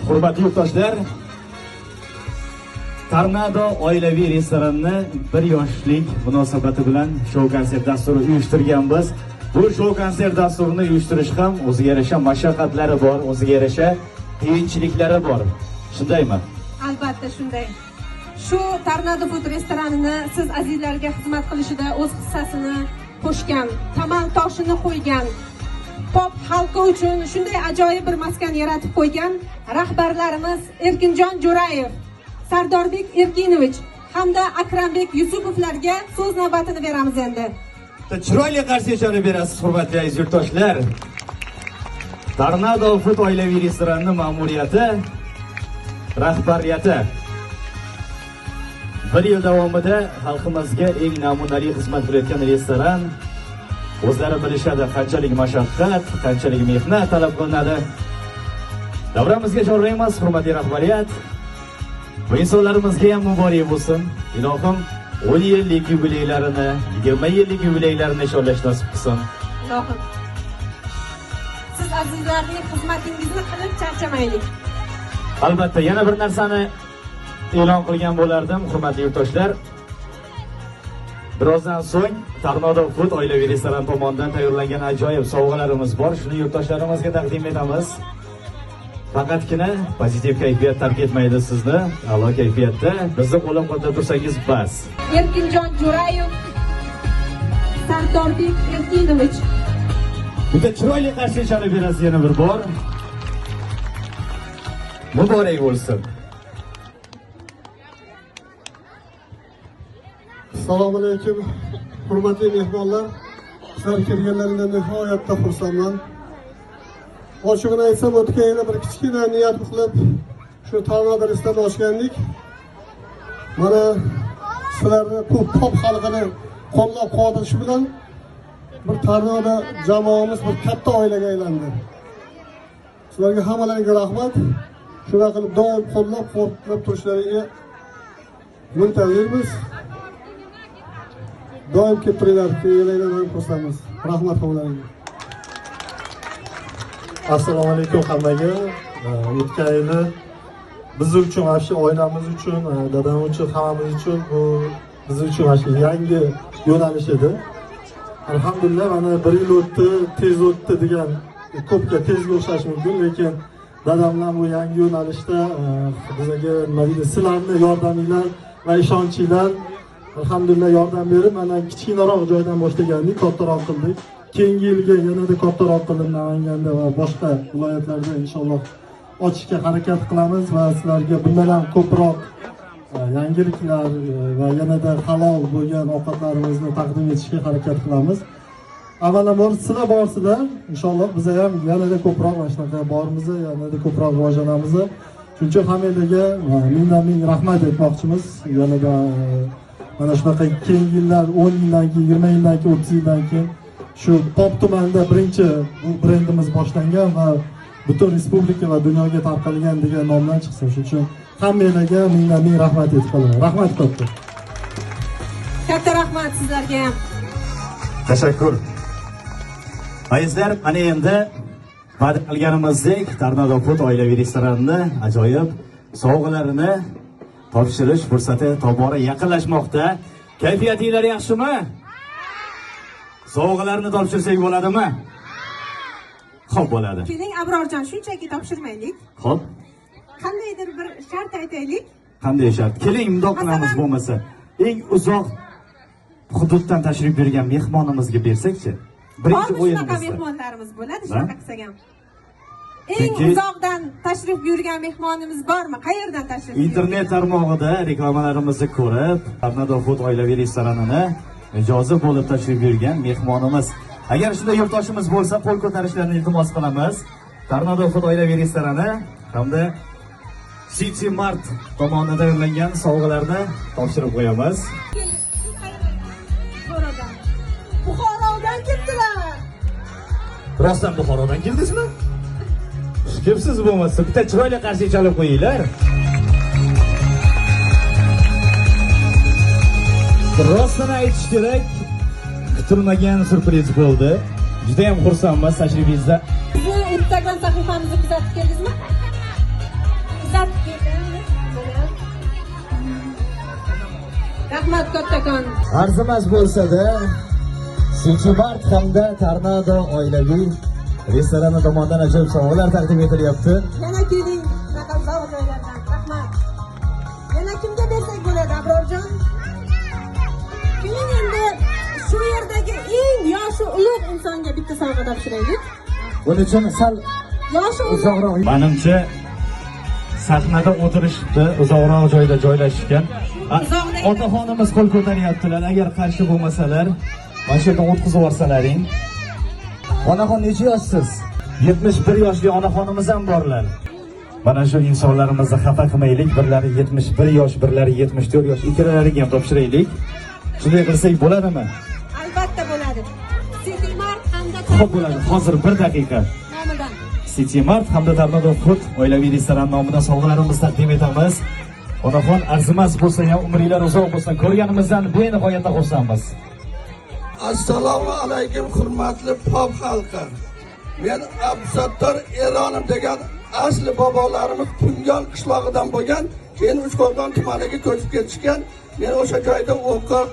Hurmatli yurtdoshlar, Tornado oilaviy restoranini 1 yoshlik munosabati bilan shou konsert dasturi uyushtirganmiz. Bu shou konsert dasturini uyushtirish ham o'ziga yarasha mashaqqatlari bor, o'ziga yarasha qiyinchiliklari bor. Shundaymi? Albatta shunday. Shu Tornado Food restoranini siz azizlarga xizmat qilishida o'z hissasini qo'shgan, tamal toshini qo'ygan, pop xalqi uchun shunday ajoyib bir maskan yaratib qo'ygan rahbarlarimiz Erkinjon Jo'rayev, Sardorbek Erkinovich hamda Akrambek Yusupovlarga so'z navbatini beramiz endi. Chiroyli qarshi ishora berasiz, hurmatli aziz yurtdoshlar. Tornado Food oilaviy restorani ma'muriyati, rahbariyati bir yil davomida xalqimizga eng namunali xizmat qilayotgan restoran. O'zlari bilishadi qanchalik mashaqqat, qanchalik mehnat talab qilinadi. Davramizga chorlaymiz, hurmatli rahbariyat. Bu insonlarimizga ham muborak bo'lsin. Ilohim 10 yillik yubileylarini, 20 yillik yubileylarini nishonlash nasib qilsin. Ilohim. Siz azizlarning xizmatingizni qilib charchamaylik. Albatta, yana bir narsani e'lon qilgan bo'lardim, hurmatli yurtdoshlar. Birozdan so'ng Tornado Food oilaviy restoran tomonidan tayyorlangan ajoyib sovg'alarimiz bor. Shuni yurtdoshlarimizga taqdim etamiz. Faqatgina pozitiv kayfiyat tark etmaydi sizni. A'lo kayfiyatda bizni qo'llab-quvvatlab tursangiz bas. Erkinjon Jo'rayev, Sardorbek Erkinovich. Bitta chiroyli qarshi ishora berasiz yana bir bor. Muborak bo'lsin. Assalomu alaykum, hurmatli mehmonlar. Sizlar kelganlaringizdan nihoyatda xursandman. Ochig'ini aytsam, o'tgan yili bir kichkina niyat qilib shu Tornado restoranini ochgandik. Mana sizlarni bu pop xalqini qo'llab-quvvatlashi bilan bir Tornado jamoamiz bir katta oilaga aylandi. Sizlarga hammalaringizga rahmat. Shunaqa qilib doim qo'llab-quvvatlab turishlaringga muntazirmiz. Doim kelib turinglar, kelganlardan ham xursandmiz. Rahmat hammalaringga. Assalomu alaykum hammaga. O'tgan yili biz uchun, mana shu oilamiz uchun, dadam uchun, hammamiz uchun bu biz uchun mana shu yangi yo'nalish edi. Alhamdulillah, mana bir yil o'tdi, tez o'tdi degan ko'pga tezga o'xshashi mumkin, lekin dadam bilan bu yangi yo'nalishda bizga nima deydi, sizlarni yordaminglar va ishonchinglar alhamdulillah yordam berib, mana kichkinaroq joydan boshlagandik, kattaroq qildik. Keyingi yilga yanada kattaroq qilib Namanganda va boshqa viloyatlarda inshaalloh ochishga harakat qilamiz va sizlarga bundan ham ko'proq yangiliklar va yanada halol bo'lgan ovqatlarimizni taqdim etishga harakat qilamiz. Avvalambor sizlar borsizlar, inshaalloh biz ham yanada ko'proq mana shunaqa bormiz, yanada ko'proq rivojlanamiz. Shuning uchun hammanglarga mingdan ming rahmat aytmoqchimiz. Yanada mana shunaqa keyingi yillar, 10 yildan keyin, 20 yildan keyin, 30 yildan keyin shu Pop tumanida birinchi bu brendimiz boshlangan va butun respublika va dunyoga tarqalgan degan nomdan chiqsin. Shuning uchun hammanglarga mingdan ming rahmat aytib qolaman. Rahmat katta. Katta rahmat sizlarga ham. Tashakkur. Azizlar, mana endi va'da qilganimizdek Tornado Food oilaviy restoranini ajoyib sovg'alarini topshirish fursati tobora yaqinlashmoqda. Kayfiyatinglar yaxshimi? Sovg'alarni topshirsak bo'ladimi? Xo'p, bo'ladi. Keling Abrorjon, shunchaki topshirmaylik. Xo'p. Qandaydir bir shart aytaylik. Qanday shart? Keling, bundoq qilamiz bo'lmasa. Eng uzoq hududdan tashrif buyurgan mehmonimizga bersakchi? Birinchi o'yinimizda mehmonlarimiz bo'ladi, shunaqa qilsak ham. Eng uzoqdan tashrif buyurgan mehmonimiz bormi? Qayerdan tashrif buyurgan? Internet tarmog'ida reklamalarimizni ko'rib, Tornado Food oilaviy restoranini jozib bo'lib tashrif buyurgan mehmonimiz. Agar shunday yurtdoshimiz bo'lsa, qo'l ko'tarishlarini iltimos qilamiz. Tornado Food oilaviy restorani hamda City Mart tomonidan tayyorlangan sovg'alarni topshirib qo'yamiz. Buxorodan. Buxorodan keldilar. Rostdan Buxorodan keldingizmi? Kelibsiz bo'lmasa, bitta chiroyli qarshi chalib qo'yinglar. Rostdan aytish kerak, kutilmagan syurpriz bo'ldi. Juda ham xursandmiz tashrifingizdan. Bizni Instagram sahifamizni kuzatib keldingizmi? Rahmat kattakon. Arzimas bo'lsa-da, City Mart hamda Tornado oilaviy restorani tomonidan ajoyib sovg'alar taqdim etilyapti. Yana keling shunaqa uzoq joylardan. Rahmat. Yana kimga bersak bo'ladi, Abrorjon? Keling, endi shu yerdagi eng yoshi ulug' insonga bitta sovg'a topshiraylik. Buning uchun sal Yoshi ulug'. Uzoqroq. Manimcha, sahnada o'tirishibdi, uzoqroq joyda joylashishgan. Uzoqdagi- Otaxonimiz qo'l ko'taryaptilar. Agar qarshi bo'lmasalar, mana shu yerdan o'tkazib yuborsalaring. Onaxon, necha yoshsiz? 71 yoshli onaxonimiz ham borlar. Mana shu insonlarimizni xafa qilmaylik. Birlari 71 yosh, birlari 74 yosh, ikkalalariga ham topshiraylik. Shunday qilsak bo'ladimi? Albatta bo'ladi. City Mart hamda Xo'p, bo'ladi. Hozir bir daqiqa. nomidan. City Mart hamda Tornado Food oilaviy restoran nomidan sovg'alarimizni taqdim etamiz. Onaxon, arzimas bo'lsa ham umringlar uzoq bo'lsin. Ko'rganimizdan benihoyatda xursandmiz. Assalomu alaykum, hurmatli Pop xalqi. Men Abdusattor Eronov degan, asli bobolarimiz Pungon qishlog'idan bo'lgan, keyin Uchqo'rg'on tumaniga ko'chib ketishgan. Men o'sha joyda o'qib,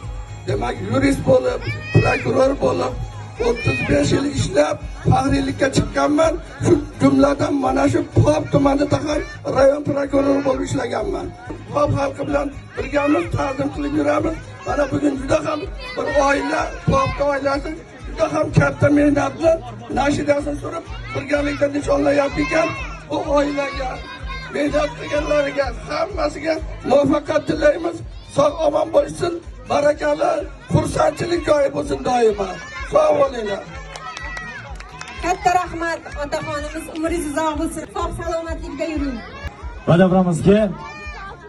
demak, yurist bo'lib, prokuror bo'lib, 35 yil ishlab, faxriylikka chiqqanman. Shu jumladan mana shu Pop tumanida ham rayon prokurori bo'lib ishlaganman. Pop xalqi bilan birgamiz, ta'zim qilib yuramiz. Mana bugun juda ham bir oila, Popda oilasi juda ham katta mehnatni nashidasini surib, birgalikda nishonlayapti ekan. Bu oilaga, mehnat qilganlariga, hammasiga muvaffaqiyat tilaymiz. Sog' omon bo'lsin, barakali, xursandchilik joyi bo'lsin doimo. Sog' bo'linglar. Katta rahmat, otaxonimiz, umringiz uzoq bo'lsin. Sog' salomatlikda yuring. Va davramizga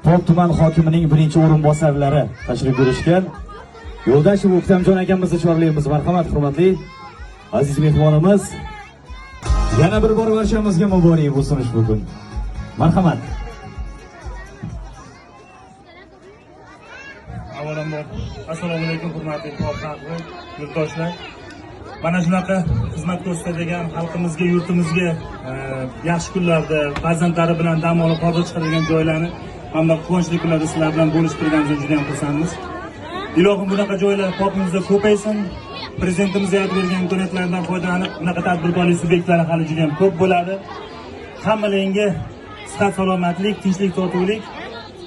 Pop tuman hokimining birinchi o'rinbosarlari tashrif buyurishgan. Yo'ldashev O'ktamjon akamizni chorlaymiz. Marhamat, hurmatli aziz mehmonimiz. Yana bir bor barchamizga muborak bo'lsin ushbu kun. Marhamat. Avvalambor, assalomu alaykum, hurmatli Pop xalqi, yurtdoshlar. Mana shunaqa xizmat ko'rsatadigan xalqimizga, yurtimizga yaxshi kunlarda farzandlari bilan dam olib hordiq chiqaradigan joylarni hamda quvonchli kunlarda sizlar bilan bo'lishib turganimizdan juda ham xursandmiz. Ilohim, bunaqa joylar Popimizda ko'paysin. Prezidentimiz yaratib bergan imkoniyatlardan foydalanib, bunaqa tadbirkorlik subyektlari hali juda ham ko'p bo'ladi. Hammalaringga sihat, salomatlik, tinchlik, totuvlik.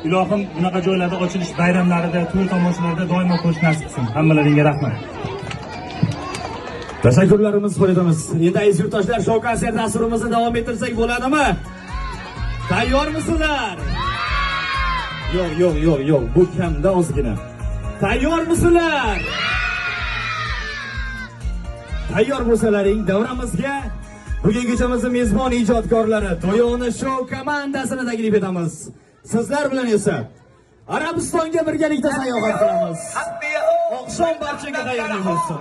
Ilohim, bunaqa joylarda ochilish bayramlarida, to'y tomoshalarida doimo ko'rish nasib qilsin. Hammalaringga rahmat. Tashakkurlarimizni qo'yamiz. Endi, aziz yurtdoshlar, shou konsert dasturimizni davom ettirsak bo'ladimi? Tayyormisizlar? Yo'q, yo'q, yo'q, yo'q, bu kamda ozgina. Tayyormisizlar? Tayyor bo'lsalaring, davramizga bugungi kechamizni mezbon ijodkorlari To'yona shou komandasini taklif etamiz. Sizlar bilan esa Arabistonga birgalikda sayohat qilamiz. Oqshom barchaga xayrli bo'lsin.